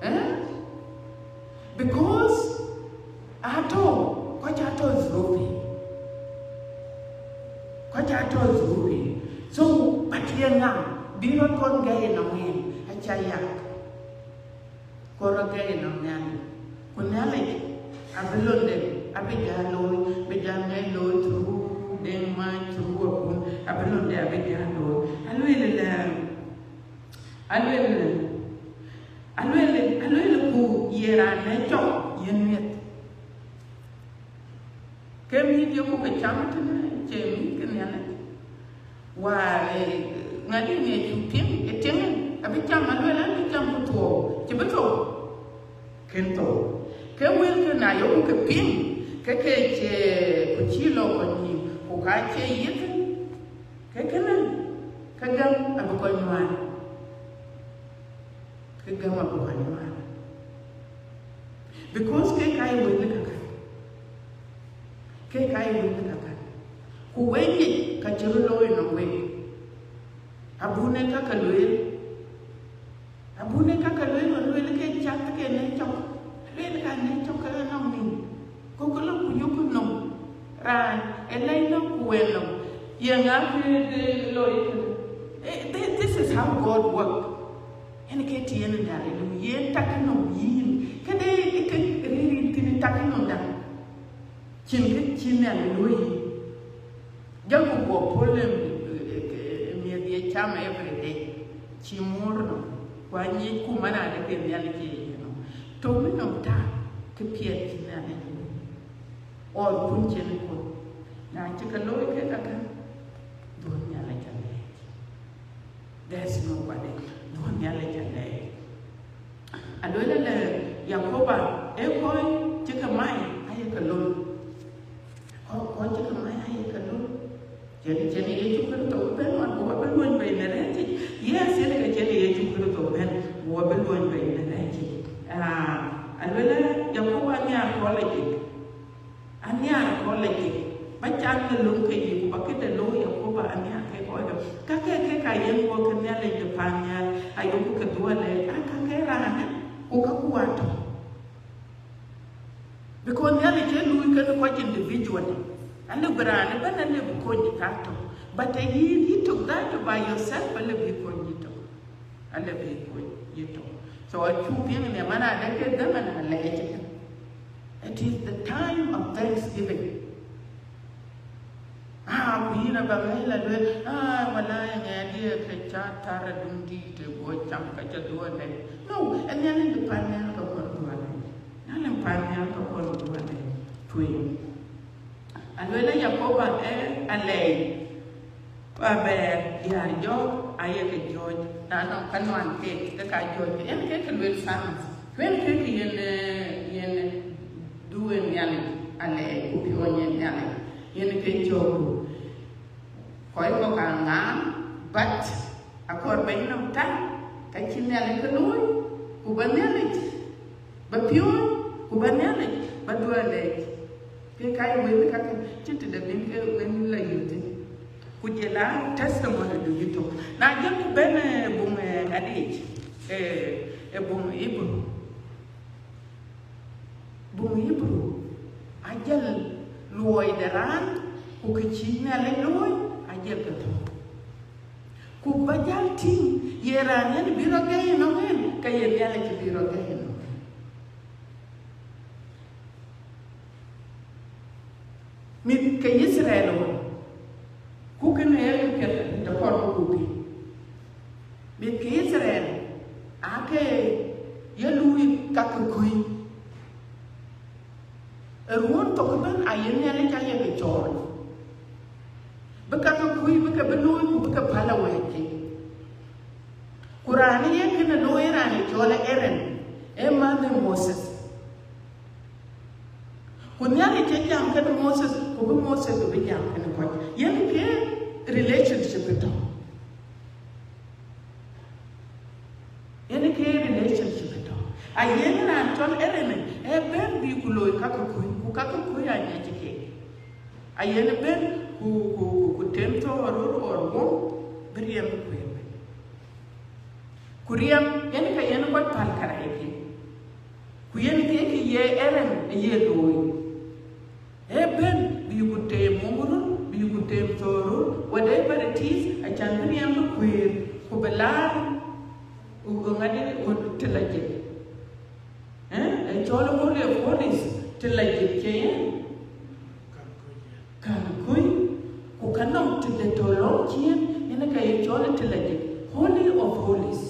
Eh? Because atɔ̈, kɔc atɔ̈ dhurupi. Kɔc atɔ̈ dhurupi. So, but ye ŋa bï rɔt kɔn gɛi ënɔŋ en, aca yak. Kɔɔr rɔt gɛi ënɔŋ Nhialic. Ku Nhialic abï londe, abï jal looi, bï jal ŋɛc looi through Deŋ Mac, through Akun, abï londe, abï jal looi. Aluel lɛ, aluel, aluel, aluel ku ye raan në cɔk, yen miɛth. Ke mïth yeku ke cam tënë, cie mïth ke Nhialic. Wäär, eh, ŋadï ŋiɛc cuk tiŋ, ë tiŋ, abï cam, aluel an, bï cam ku thuɔɔu, cï bï thou. Kën thou. Ke wël kë na yöku ke piŋ, ke ke cie, ku cï lɔ kɔc nïïm, ku ka cie yith, ke kënë, ke gäm abï kɔc nuaar. Ke gäm abï kɔc nuaar. Because ke ka ye wël ë kakan. Ke ka ye wël ë kakan. Ku wek yic ka cï röt looi nɔm wek. Abun ë ka ke lueel. Abun ë ka ke lueel, ɣɔn lueel ke cath ke në cɔk. Lueel ka në cɔk ke nɔm nïïm. Ku ke lɔ ku yök nɔm. Raan ë lɛc nɔm ku wɛl nɔm. Ye ŋa ke, ke looi kënë? Eh, thi-, this is how God work. Yen ke tiɛɛn Nhialic, yen tak nɔm yïn. Këde ke rïïr yïn thïn tak nɔm da. Cïn kë cï Nhialic luɔ̈i yïn. Jɔlku guɔ puɔl ë, ë, ë, ë miɛth ye cam every day. Cï muɔ̈r nɔm. Ku anyic ku man adë ke Nhialic ye yïn nɔm. Tök nɔm tak kë piɛth cï Nhialic luɔ̈i. Ɣɔn kun cïn kun. Na cï ke looi ke kakä, dhuɔ̈n Nhialic alɛɛc. There's nobody. Dhuɔ̈n Nhialic alɛɛc. Aluel le Yakoba, ee kɔc cï ke mai, aye ke looi. Kɔc, kɔc cï ke mai, aye ke looi. Cïn, cïn Yecu Kërtho bï bɛ̈n wan, ku wa bï luɔny bei në rɛ̈ɛ̈c yic. Yes, yen ke cïn Yecu Kërtho bɛ̈n, ku wa bï luɔny bei në rɛ̈ɛ̈c yic. Ah, aluel Yakoba anhiar kɔc lajik. Anhiar kɔc lajik. Ba cath në löŋ ke yic, ku ba këde looi Yakoba anhiar ke kɔc dɔ̈. Ka ke, ke ka yen guɔ ke Nhialic de pan nhial, ayok ke dhuɔl lɛɛc, an ka ke raan, ku ka ku atɔ̈. Because Nhialic ee luui kenë kɔc individually. Alëu bï raan ëbɛ̈n alëu bï kony ka tök. But ë yïn, yï tök dhatu by yourself, alëu bï kony yï tök. Alëu bï kony yï tök. So acuk piŋ në man adë ke zaman alɛɛc. It is the time of thanksgiving. Ah, ku yïn aba ŋɛ̈i la lueel, ah, walai ŋɛ̈ɛ̈dië ke ca thar adun dïït ë guɔ cam ka ca dhuɔl lɛc. No, ë Nhialic de pan nhial ka kɔn dhuɔl lɛc. Nhialic pan nhial ka kɔn dhuɔl lɛc. Tueŋ. Aluel Yakoba ë alɛɛc. Ku abɛɛr diäär jɔ̈ɔ̈k aye ke jɔ̈ɔ̈c, na nɔŋ ka nuan keek, ke ka jɔ̈ɔ̈c, yen ke ke luel Psalms. Ku yen ke ke yen, eh, yen du ë Nhialic alɛɛc, ku piɔ̈ɔ̈ny ë Nhialic, yen ke cöökdu. Kɔc kɔ̈k aa ŋaam, but akɔɔr bɛ̈ny nɔm tak, ka cï Nhialic ke looi, ku ba Nhialic ba piööny, ku ba Nhialic ba dhuɔl lɛc. Ke ka ye wël kakë, cïn tëde bïn ke wën la yök thïn. Ku jɔl a testimony du yï tök. Na jɔl ku bɛ̈n, eh, buŋ, eh, ŋadic, eh, eh, buŋ Hebrew. Buŋ Hebrew, ajɔl luɔi de raan, ku kë cï Nhialic looi, ajɔl ke thök. Ku ba jal tïŋ, ye raan yen bï rɔt gɛi ënɔŋ en, ke ye Nhialic bï rɔt gɛi ënɔŋ en. Mïth ke Yithriɛl ɣɔn, ku kënë ee piɛth de kɔn ku gupi. Mïth ke Yithriɛl aake ye luui ka ke kuc. Ë ruɔ̈ɔ̈n thok ëbɛ̈n aye Nhialic aye ke cɔɔl, bï ka ke kuc bï ke bï luui ku bï ke päl awɛɛc. Ku raan ë ye kënë looi, raan ë cɔl Aaron, ee manh ë Moses. Ku Nhialic cï jam kenë Moses, ku bï Moses bï jam kenë kɔc. Yen ke relationship ë tɔ̈. Yen ke relationship ë tɔ̈. Ayen raan cɔl Aaron ë bɛ̈n bï ku looi ka ke kuc, ku ka ke kuc aa nyiɛc keek. Ayen bɛ̈n ku, ku, ku tem thɔ̈ɔ̈r röör ɣɔn guɔ̈p, bï riɛm bï kuëër bei. Ku riɛm yen ke yen kɔc päl karɛc kï. Ku yen ke kë ye Aaron ë ye looi. Ee bɛ̈n bï ku tem mum röör, bï ku tem thɔ̈ɔ̈r röör, whatever it is, acan bï riɛm bï kuëër, ku bï laar, ku, ku ŋadï, ku të la jik. Eh, ë cɔl Holy of Holies, të la jik cie yen. Kan kuc, ku ka nɔŋ të de tɔ̈ lɔŋ ciëën, yen ka ye cɔl të la jik, Holy of Holies.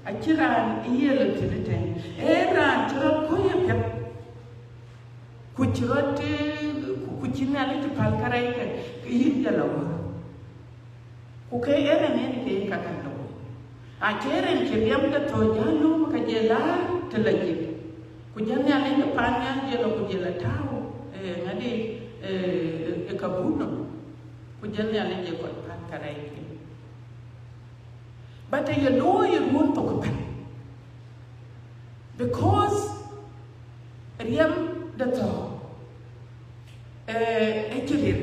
Acïn raan ë ye lɔ thïn ëtɛ̈ɛ̈n, ee raan cï rɔt kuc ë piɛth, ku cï rɔt, eh, ku, ku cï Nhialic cï päl karɛc ke, ke yïn jɔl a wär. Ku ke Aaron yen ke ye ka ke looi. Acie Aaron cï riɛm de thɔ̈ɔ̈c jäl lööm ke jɔl laar të la jik. Ku jɔl Nhialic ë pan nhial jɔl lɔ ku jɔl la tääu, eh, ŋadï, eh, ë kabun nɔm. Ku jɔl Nhialic ë kɔc päl karɛc kï. But ë ye looi ë ruɔ̈ɔ̈n thok ëbɛ̈n. Because riɛm de thɔ̈ɔ̈c, eh, ë cï rir.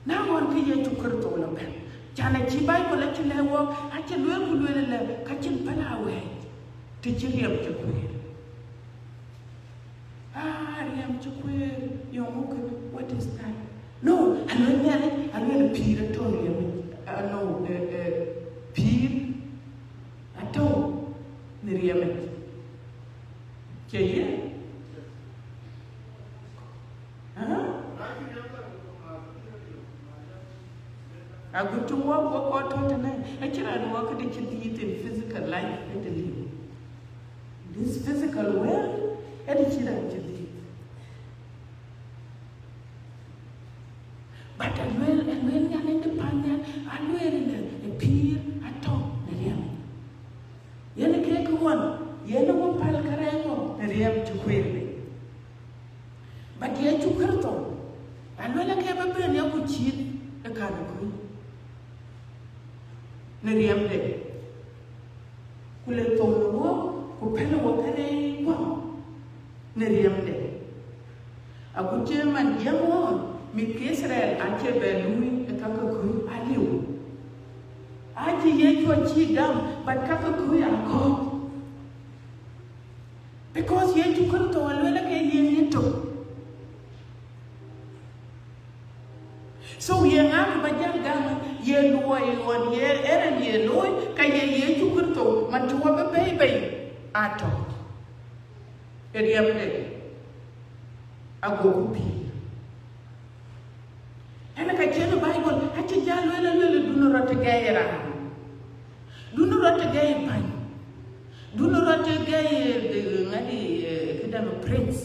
Na ɣɔn ke Yecu Kërtho lɔ bɛ̈n, can acï Baibul acï lɛ̈k wɔk, acï lueel ku lueel ëlë, ka cïn päl awɛɛc, të cï riɛm cï kuëër. Ah, riɛm cï kuëër, yöŋ ŋö kënë, what is that? No, alueel Nhialic, alueel pïïr atɔ̈ riɛm yic. Ah, no, eh, eh, pïïr atɔ̈ në riɛm yic. Cie ye? Huh? Agut cï wɔk, wɔk kɔc tɔ̈ tënë, acïn raan wɔk këdï cï dhiëëth in physical life, këdï liu. This physical world, këdï cïn raan cï dhiëëth. But alueel, alueel Nhialic de pan nhial, alueel ëlë, ë pïïr atɔ̈ në riɛm. Yen ke kë ɣɔn, yen ë wɔ päl karɛc ɣɔn në riɛm cï kuëër bei. But Yecu Kërtho, alueel ke bï bɛ̈n ya ku cït ë kan ë kuc në riɛmde. Ku le thou në wɔ, ku pɛ̈l wɔ karɛc guɔ̈p në riɛmde. Agut cï man jiɛɛm ɣɔn, mïth ke Yithriɛl acie bɛ luui ë ka ke kuc aliu. Acï Yecu acï gam, but ka ke kuc akɔ̈k. Because Yecu Kërtho alueel ke yen yetök. So ye ŋa kë ba jäl gam, ye luɔi ɣɔn ye Aaron ye looi, ka ye Yecu Kërtho, man cï wɔ bï bɛ̈i bei atɔ̈ ë riɛmde, agoku pïïr. Ënë ka cïn Baibul acï jäl lueel, alueel, dunë rɔt të gɛi raan, dunë rɔt të gɛi bäny, dunë rɔt të gɛi, eh, ŋadï, eh, këdäŋ prince.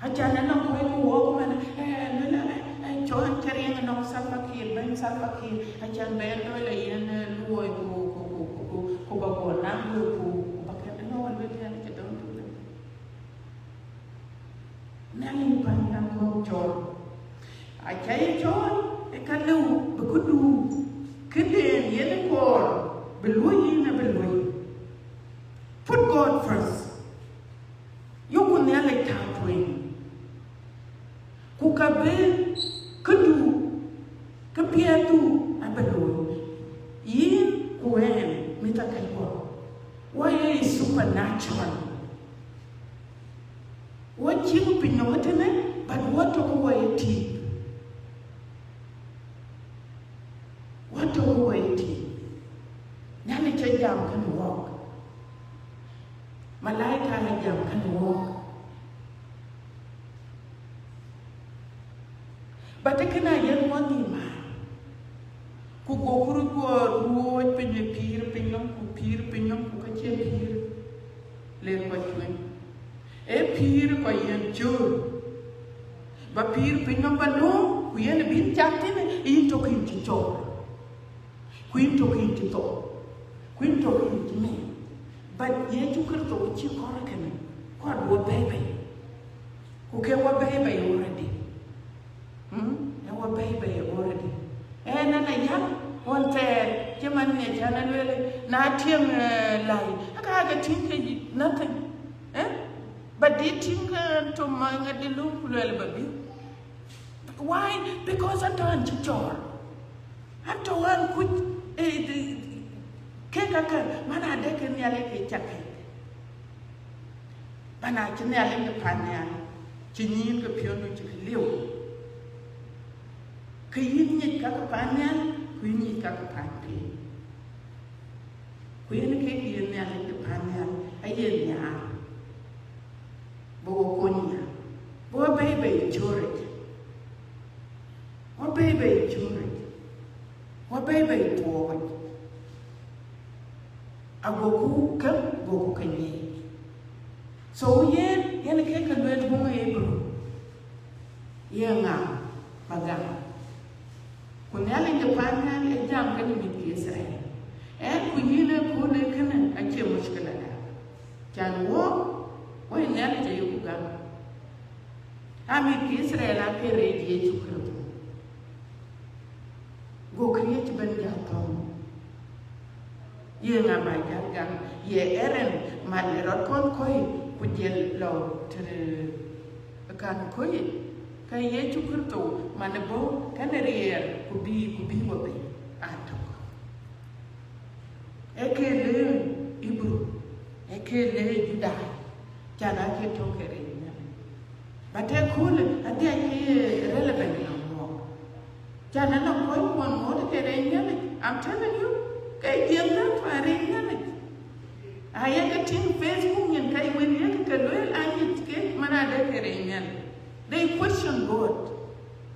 Acan ënɔŋ kɔc ku wɔk man, eh, lueel, eh, eh, cɔn cï riɛŋ ënɔŋ Salva Kiir, bɛ̈ny Salva Kiir, acan bɛ en lueel yen, eh, luɔi ku, ku, ku, ku, ku, ku ba guɔ naŋ wek ku, ku ba kɛn ënɔŋ lueel yen cï dɔm tu. Nhialic bäny na kɔ̈k cɔɔl. Aca ye cɔɔl ë ka lëu bï këdu këden yen ë kɔɔr bï luɔ̈i yïn abï luɔ̈i. Put God first. Yökku Nhialic Abï këdu, këpiɛthdu abï looi. Yïn ku ɣɛn, mïthëkɔckuɔ, wɔ ye supernatural. Wɔ cï ku piny nɔm ëtënë, but wɔ tök wɔ ye tïïp. Wɔ tök wɔ ye tïïp. Nhialic cï jam kënë wɔɔk. Malaika aa jam kënë wɔɔk. But kënë ayen wɔ nhïïm määr. Ku goku röt guɔ ruɔ̈ɔ̈c piny ë pïïr piny nɔm, ku pïïr piny nɔm, ku ka cie pïïr ler kɔc tueŋ. Ee pïïr kɔc yen cöör. Ba pïïr piny nɔm ba lööm, ku yen bïn cak thïn, yïn tök yïn cï cɔɔr. Ku yïn tök yïn cï thou. Ku yïn tök yïn cï mɛɛn. But Yecu Kërtho cï kɔɔr kënë, kɔɔr wɔ bɛ̈ɛ̈i bei. Ku ke wɔ bɛ̈ɛ̈i bei already. Mm? Ee wɔ bɛ̈ɛ̈i bei already. Ee, na na yak, ɣɔn thɛɛr, cï man ŋiɛc an, alueel, na tiɛŋ, eh, läi, aka ke tïŋ ke nothing. Eh? But dï tïŋ ke tom ma ŋadï lum ku lueel ba bï. Why? Because atɔ̈ an cï cɔɔr. Atɔ̈ an kuc, eh, eh, ke kakë, man adek ke Nhialic ke cak kek. Bana cï Nhialic de pan nhial, cï nyïïn ke piɔ̈ndu cï ke liu. Ke yïn nyic kakë pan nhial, ku yïn nyic kakë pan piny. Ku yen kek yen Nhialic de pan nhial, aye nhiaar. Bï wɔ kony nhial. Bï wɔ bɛ̈ɛ̈i bei cööric. Wɔ bɛ̈ɛ̈i bei cööric. Wɔ bɛ̈ɛ̈i bei thuɔɔc. Agoku käŋ, goku ke nyic. So yen, yen kek ke lueel buŋ ë Hebrew. Ye ŋa ba gam? Ku Nhialic de pan nhial ë jam kenë mïth ke Yithriɛl. Ɛn ku yïn ë kööl ë kënë acie muckila da. Can wɔ, wɔ ë Nhialic ayeku gam. Aa mïth ke Yithriɛl aake reec Yecu Kërtho. Go këriëëc bɛ̈n jäl thɔ̈ɔ̈ŋ. Ye ŋa ba jäl gam? Ye Aaron mal ë rɔt kɔn kɔ̈i, ku jël lɔ tëde kan kɔ̈i, ke Yecu Kërtho man ë bɔ̈ kenë riɛɛr, ku bï, ku bï wɔ bei aa tök. Ee ke lëë Hebrew, ee ke lëë Judai, can aake tök ke reec Nhialic. But ëköölë adhil ke ye relevant nɔŋ wɔɔk. Can anɔŋ kɔc kuɔn ŋoot ke reec Nhialic, I'm telling you, ke jiëŋ rɛ̈ɛ̈r tuany reec Nhialic. Aye ke tïŋ Facebook nyin ka wën ye ke lueel, anyic ke man adek ke reec Nhialic. They question God.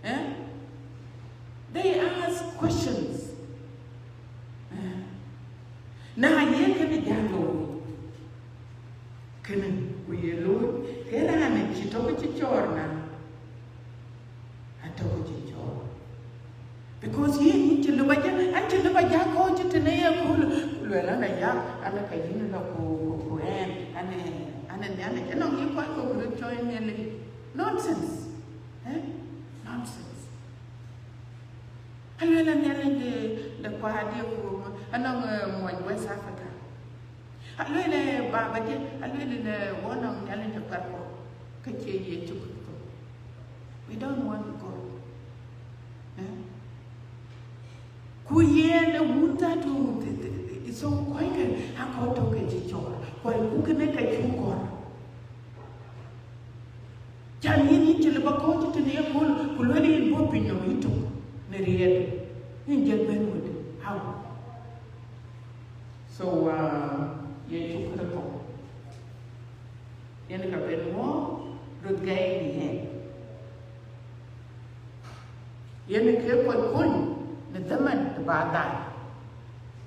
Eh? They ask questions. Eh? Na ye kënë jäl looi, kënë ku ye looi, ke raan cï tök cï cɔɔr na, atök cï cɔɔr. Because yen yïn cï lëu ba jäl, an cï lëu ba jäl kɔ̈ɔ̈c tënë ye kööl, ku lueel an aya, an ka yïn lɔ ku, ku, ku ɛn, an, an Nhialic, anɔŋ yï kɔc kɔ̈k röt cɔɔl Nhialic. Nonsense. Eh? Nonsense. Alueel an Nhialic de, de kuaardiɛ̈ ku anɔŋ, eh, muɔny West Africa. Alueel, eh, babadiɛ̈, alueel, eh, wɔ nɔŋ Nhialic de kuarkuɔ, ke cie Yecu Kërtho. We don't want God. Eh? Ku yen ë wun tatu, so kɔckë akɔ̈k tök ke cï cɔɔr, kɔc ku kënë ka cuk kɔɔr. Can yïn yïn cï lëu ba kɔ̈ɔ̈c tënë ye kööl, ku lueel yïn bɔ̈ piny nɔm yïtök në riɛɛt, yïn jël bɛ̈n wëde. How? So, uh, Yecu Kërtho, yen ka ben wɔ röt gɛi në yen. Yen ke kɔc kony në dhaman de baadaye.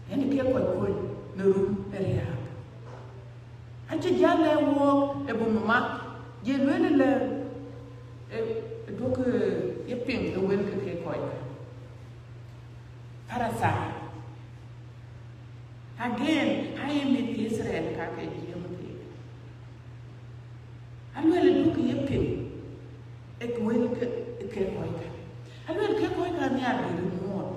Yen ke kɔc kony në run ë riääk. Acï jäl lɛ̈k wɔɔk ë bum ë mat, ye lueel ëlë, ë, ë duɔ̈kkë ye piŋ ë wël ke ke kɔc. Parasai. Again, aye mïth ke Yithriɛl ka ke jiëëm keek. Alueel ë duɔ̈kkë ye piŋ ë wël ke, ke kɔc ka. Alueel ke kɔc ka nhiaar bï röt nyuɔɔth,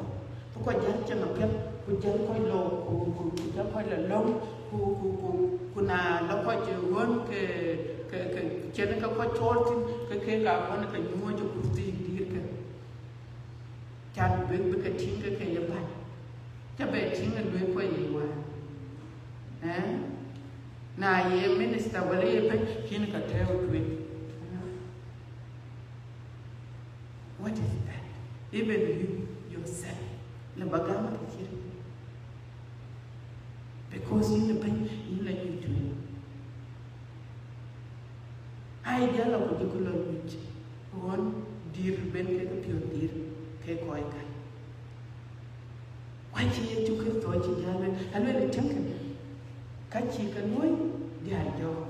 bï kɔc jäl ceŋ apiɛth, ku jäl kɔc lɔ, ku, ku, ku jäl kɔc lɔ lɔ̈ŋ, ku, ku, ku, ku na lɔ kɔc ɣön ke, ke, ke cïn ke kɔc cɔɔl thïn, ke keek aa ɣön ke nyuɔ̈ɔ̈c ë kurthï. bï bï ke tïŋ ke ke ye bäny. Ca bɛ tïŋ ë luëëk kɔc yiic wään. Eh? Na ye minister wala ye bɛ̈ny, kën ka tɛ̈ɛ̈u tueŋ. What is that? Even you yourself, lëu ba gam ke cït. Because yïn ë bɛ̈ny, yïn la nyuc tueŋ. Ai jal a ku jɔku lɔ nyuc ɣɔn dïr ben ke ke piɔ̈ɔ̈th dïr ke kɔc ka. Wacï Yecu Kërtho cï jal lueel, alueel ë tiŋkë, ka cï ke luɔi diäär jɔɔk.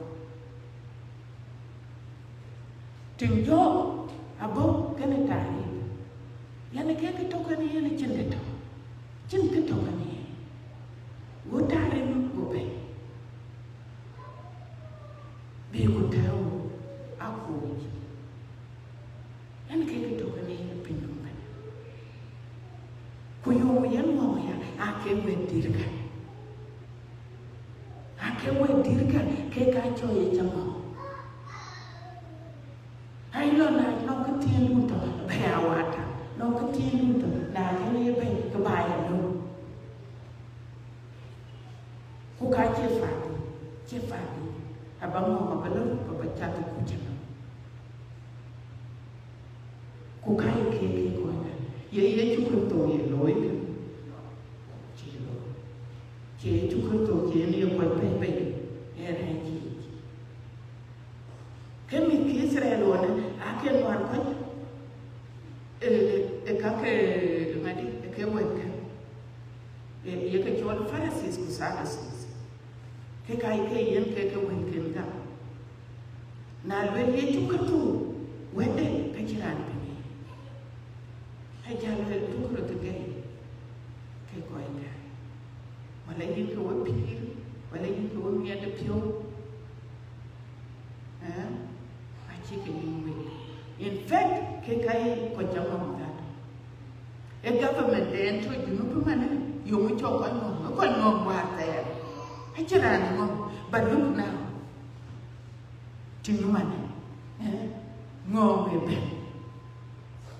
Tiŋ jɔɔk abɔ̈ kënë taarip, yani ke kë tök kënë yen, cïn kë tök, cïn kë tök kënë yen. Go taarip go bɛ̈i, bï ku tɛ̈ɛ̈u akuc. Yen ke kë tök kënë yen piny nɔm bɛ̈n. Ku yöŋ yen ŋɔ̈ŋ ya, aa ke wɛ̈t dït kë. Aa ke wɛ̈t dït kë, ke ka cɔl ye cä ŋɔ̈ŋ. Ai lɔ na nɔŋ kë thiin dun tɔ̈, bɛ̈i a wata. Nɔŋ kë thiin dun tɔ̈, na kën ye bɛ̈i, ke ba ya lɔ. Ku ka cie fadhi, cie fadhi, aba ŋɔ̈ŋ aba lɔ, aba cath ë kuc ënɔm. Ku ka ye keek ke kɔc dɛ̈, ye Yecu Kërtho ye looi kë? Cï looi. Cï Yecu Kërtho cï en ye kɔc bɛ̈i bei, ee rɛ̈ɛ̈c yiic. Ke mïth ke Itharel ɣɔn, ake nuan kɔc, ë, ë, ë ka ke, ŋadï, ë ke wɛ̈t kë, ë, ye ke cɔl Pharisees ku Sadducees. Ke ka ye ke yen ke ke wɛ̈tken gam. Na lueel Yecu Kërtho wɛ̈tde, ke cïn raan piŋ. Ë jal lueel, duk röt ë gɛ̈i ke kɔc dɛ̈, wala yïn ke we pïïr, wala yïn ke we miɛt ë piɔ̈u. Eh? Acï ke yïn wek. In fact, ke ka ye kɔc cä ŋɔ̈ŋ that. Ë government den tɔ̈ Junub ëmënë, yöŋ cɔk kɔc ŋɔ̈ŋ, ë kɔc ŋɔ̈ŋ wäär thɛɛr. Acïn raan ŋɔ̈ŋ, but look now. Tïŋ ëmënë, eh? Ŋɔ̈ŋ ë bɛ̈n.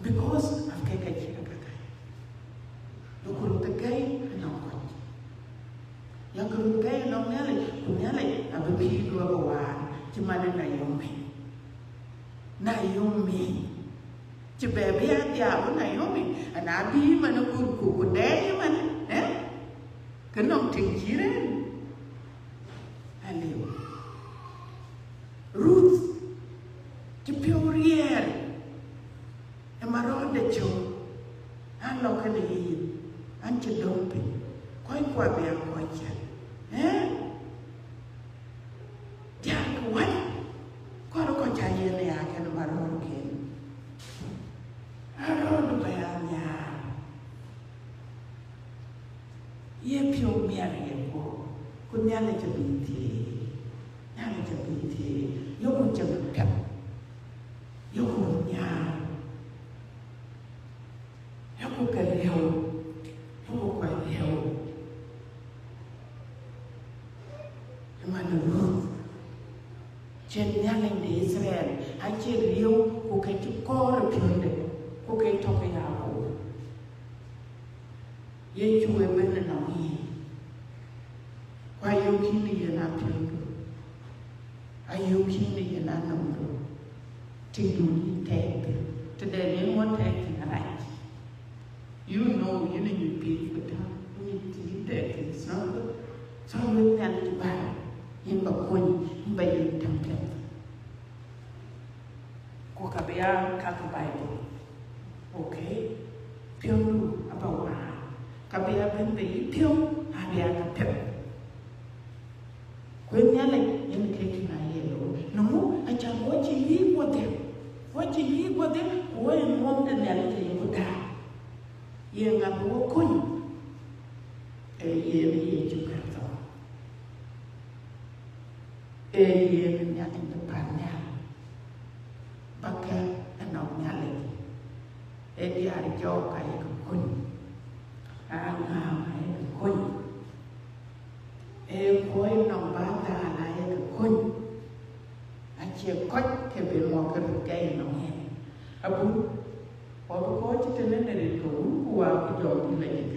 Because of ke ka cï ke kakai. Duk röt ë gɛ̈i ënɔŋ kɔc. Yak röt gɛ̈i ënɔŋ Nhialic, ku Nhialic abï pïïr duɔ̈k ë waar, cï man ë Naomi. Naomi. Cï bɛ bï a dhiau ë Naomi, ana bï man ë kur ku, ku dɛɛi man, eh? Ke nɔŋ tiŋ cï rëër. Aliu. Ruth, cï piɔ̈u riɛɛr ë marɔ̈ɔ̈rde cök, an lɔ kënë yic, an cï döŋ piny, kɔc kuɔ bï a kɔc cä, eh? Diäär ke wɛ̈t, kɔɔr kɔc cä yen ë ya kën marɔ̈ɔ̈rken. Arɔ̈ɔ̈rdu bɛ ya nhiaar. Ye piɔ̈u miɛt ye guɔ̈p, ku Nhialic abï thiëëc, Nhialic abï thiëëc, yeku cï ke piɛth, yeku nhiaar, yeku ke riëëu, yeku kɔc riëëu. Ëmën Ruth, cïn Nhialic de Itharel, acï riëëu, ku ke cï kɔɔr ë piɔ̈nde, ku ke tɔ̈ ke ya guɔ̈p. Yecu ë bɛ̈n ënɔŋ yïn, ku ayök yïn ë yen apiɔ̈ndu, ayök yïn ë yen anɔmdu, tëdun yïn tɛɛk thïn, tëden yen ŋuɔt tɛɛk thïn arac. You know, yïn ë nyuc piny ku tääu, yïn ë tɛɛk thïn, it's not good. So wek Nhialic bä, yïn ba kuɔny, yïn ba yiëk tɛ̈m piɛth. Ku ka bï ya ka ke Bible. Okay? Piɔ̈ndu aba waar. Ka bï ya bɛ̈n bei yï piɔ̈u, abï ya ka piɛth. Ku ë Nhialic yen ke kën aye looi. Në ŋö? Acan wɔ cï yïk wodhie. Wɔ cï yïk wodhie, ku wɔ ye ŋuɔm de Nhialic ayeku daai. Ye ŋa bï wɔ kony? Ee yen Yecu Kërtho. Ee yen Nhialic de pan nhial, bäkë ënɔŋ Nhialic. Ee diäär jɔɔk ayek kony, aŋääm ayek kony, ee kuɔɔc nɔm bä dhal ayek kony. Acie kɔc ke ben mɔ̈k ke röt gɛi nɔm yen. Abun, Ku abï kɔc cï tënë në rin ke Wun ku Wät ku Jɔŋdït Lajik.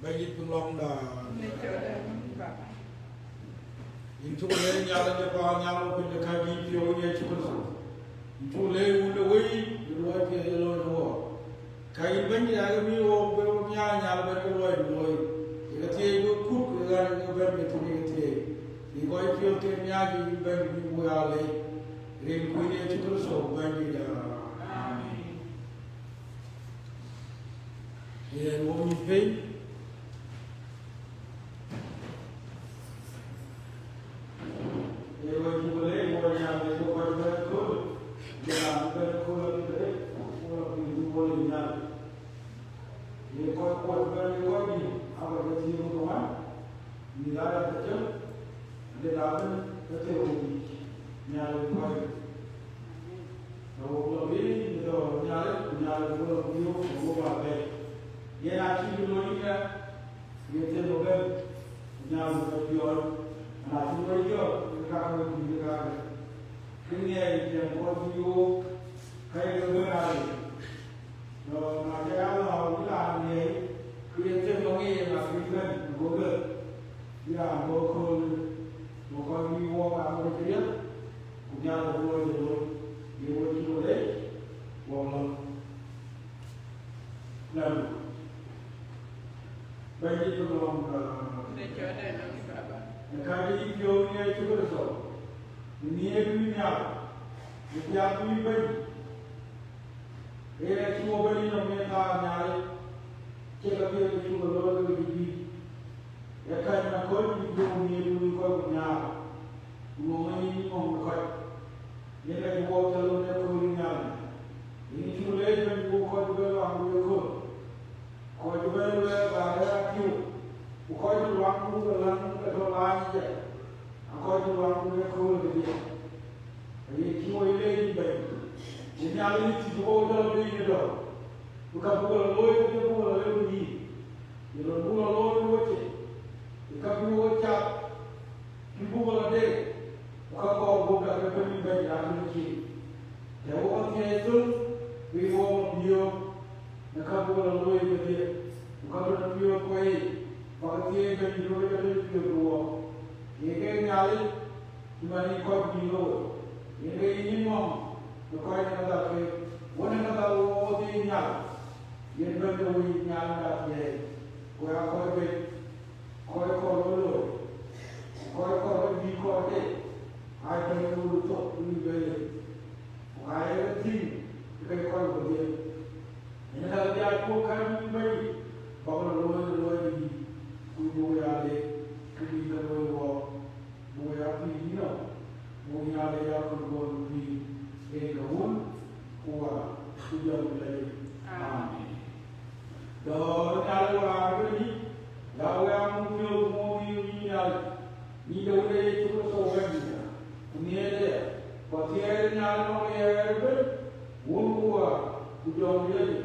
Bɛ̈nydït, piŋ lɔ̈ŋda. Yïn cuk leec Nhialic de paannhial, wɔ piny de kääc yïn piɔ̈u ë Yecu Kërtho. Yïn cuk leec Wun de Wëi, de luɔi piɛth ye looi në wɔ. Ka yïn Bɛ̈nydït aa ke mïï wɔ bï wɔ nhiaar nhial bɛ̈n ke luɔi de looi. Ye ke thiëëc wek kut, ke ɣän ke bɛ̈n ke thïn ye ke thiëëc. Yïn kɔc piɔ̈ɔ̈th ke nhiaar, yïn Bɛ̈nydït, yïn bï ya leec. Rin Kuïn Yecu Kërtho Bɛ̈nydït. Amen. Yen wɔ mïth piny, ye wɔ cuk leec wɔ Nhialic, ye kɔc bɛ̈n kööl, ye raan bɛ̈n kööl abï bɛ̈n, wɔ la piny wɔ le Nhialic. Ye kɔc kuɔt bɛ̈n, ye kɔc dït, aba ke thiëëk ku ŋuan, mïth aa ya ke cök, Ade daben ke thek wok yic, Nhialic kɔc. Ke wok lɔ biic në dhɔ̈ɔ̈r Nhialic, ku Nhialic bï lɔ biic wok, ku wok bä bɛ̈ɛ̈i. Yen acï bï looi ëya, ye thek ëbɛ̈n, Nhialic bï piɔ̈ɔ̈c, na cï looi jɔ̈ɔ̈k, ke ka ke wek bï ke ka ke. Kë ŋiɛc ë tiɛm kɔc bï wok, ka ye ke bɛ̈n ade. Lɔ na cä ya lɔ, wïc raan Lam. Bɛ̈nydït, ke lɔ̈ŋ, aa, në kääc yï piɔ̈u në Yecu Kërtho, në nhiëërdu nhial, në piathdu yï Bɛ̈ny. Yen acï wo bɛ̈n yïnɔm yen thaar Nhialic, cï ke piɛth cuk ke looi ke bï bï. Ye kɛ̈ny në kɔc juëc, bï wo nhiëërdu yï kɔc ku nhiaar, ku ŋɔ̈ŋ yï ŋɔ̈ŋ de kɔc. Yen ka cï wo cä lon ë kööl nhial. Yen cuk leec Bɛ̈ny, wo kɔc bï luaŋdu ë kööl. Kɔc bï luɛɛl bä rɛ̈ɛ̈r akiu, ku kɔc bï luaŋdu ke läŋ ke tɔ laany ë jɛ, akɔc bï luaŋdu ë kööl kedhie. Aye cï wo leec yïn Bɛ̈ny, ku Nhialic cï wo jɔl piny ë dɔ̈ɔ̈r, ku ka buk lɔ looi, ku cï buk lɔ lëu yïn, ye lon buk lɔ looi wo cin, ye ka bï wo cath, bï buk lɔ deet, ku ka kɔɔr buk dak ke bɛ̈ny Bɛ̈ny ë raan cïn. Tɛ̈ wo ka thiëëc thöl, bï wo lɔ biöök, në ka buk lɔ looi kedhie, ku ka bï lɔ piöök kueei, bä ke thiëëc Bɛ̈ny, bï ke jɔ tëc piöök ë wo. Ye ke Nhialic, cï man yï kɔc bï looi, yen ke yïn yï ŋɔ̈ŋ në kɔc në kadhal keek, wën në kadhal wo wo dhil nhial, yen Bɛ̈ny ke wëi nhial në dak thiëëc, ku ya kɔc bɛ̈c, kɔc kɔɔr wo looi, kɔc kɔɔr wo bï kɔɔr ke, aa Bɛ̈ny ke wëu thok, wëu Bɛ̈ny, ku ka ye ke thïn ke kɔc wo dhiël. Yen ka dhiac ku kɛ̈ny yïn Bɛ̈ny, bäk lɔ looi në luɔi dït, ku buk ya leec, ke bï ke looi wɔɔk. Buk ya pïïr yïnɔm, buk Nhialic ya kɔc guɔ pïïr, yen ke Wun, ku Wät, ku Jɔŋdït Lajik. Amen. Dɔ̈ɔ̈r Nhialic Wäär bï yï, ya wek muk piɔ̈u ku muk pïïr yï Nhialic, yïn de Wënde Yecu Kërtho Bɛ̈nydït, ku nhiëërde, ku athiɛɛi Nhialic nɔm ë ɣɛɛr ëbën, Wun ku Wät, ku Jɔŋdït Lajik,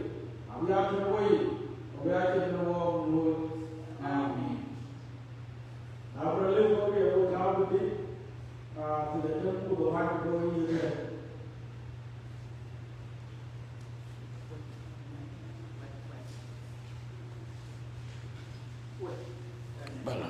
abï ya tënë weyiic, ku abï ya cïn tënë wɔɔk në luɔi. Amen. Na bï rɔt lëu kɔc ke wo tääu bï thïn, aa, thïn ë tëm ku bï mat bï wo yïn ëtɛ̈ɛ̈n. Bala.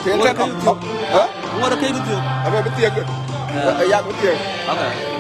Ŋuɔt ke yï thiök. Ŋuɔt ke yï thiök. Abï bï thiëk. Yak bï thiëk. Okay.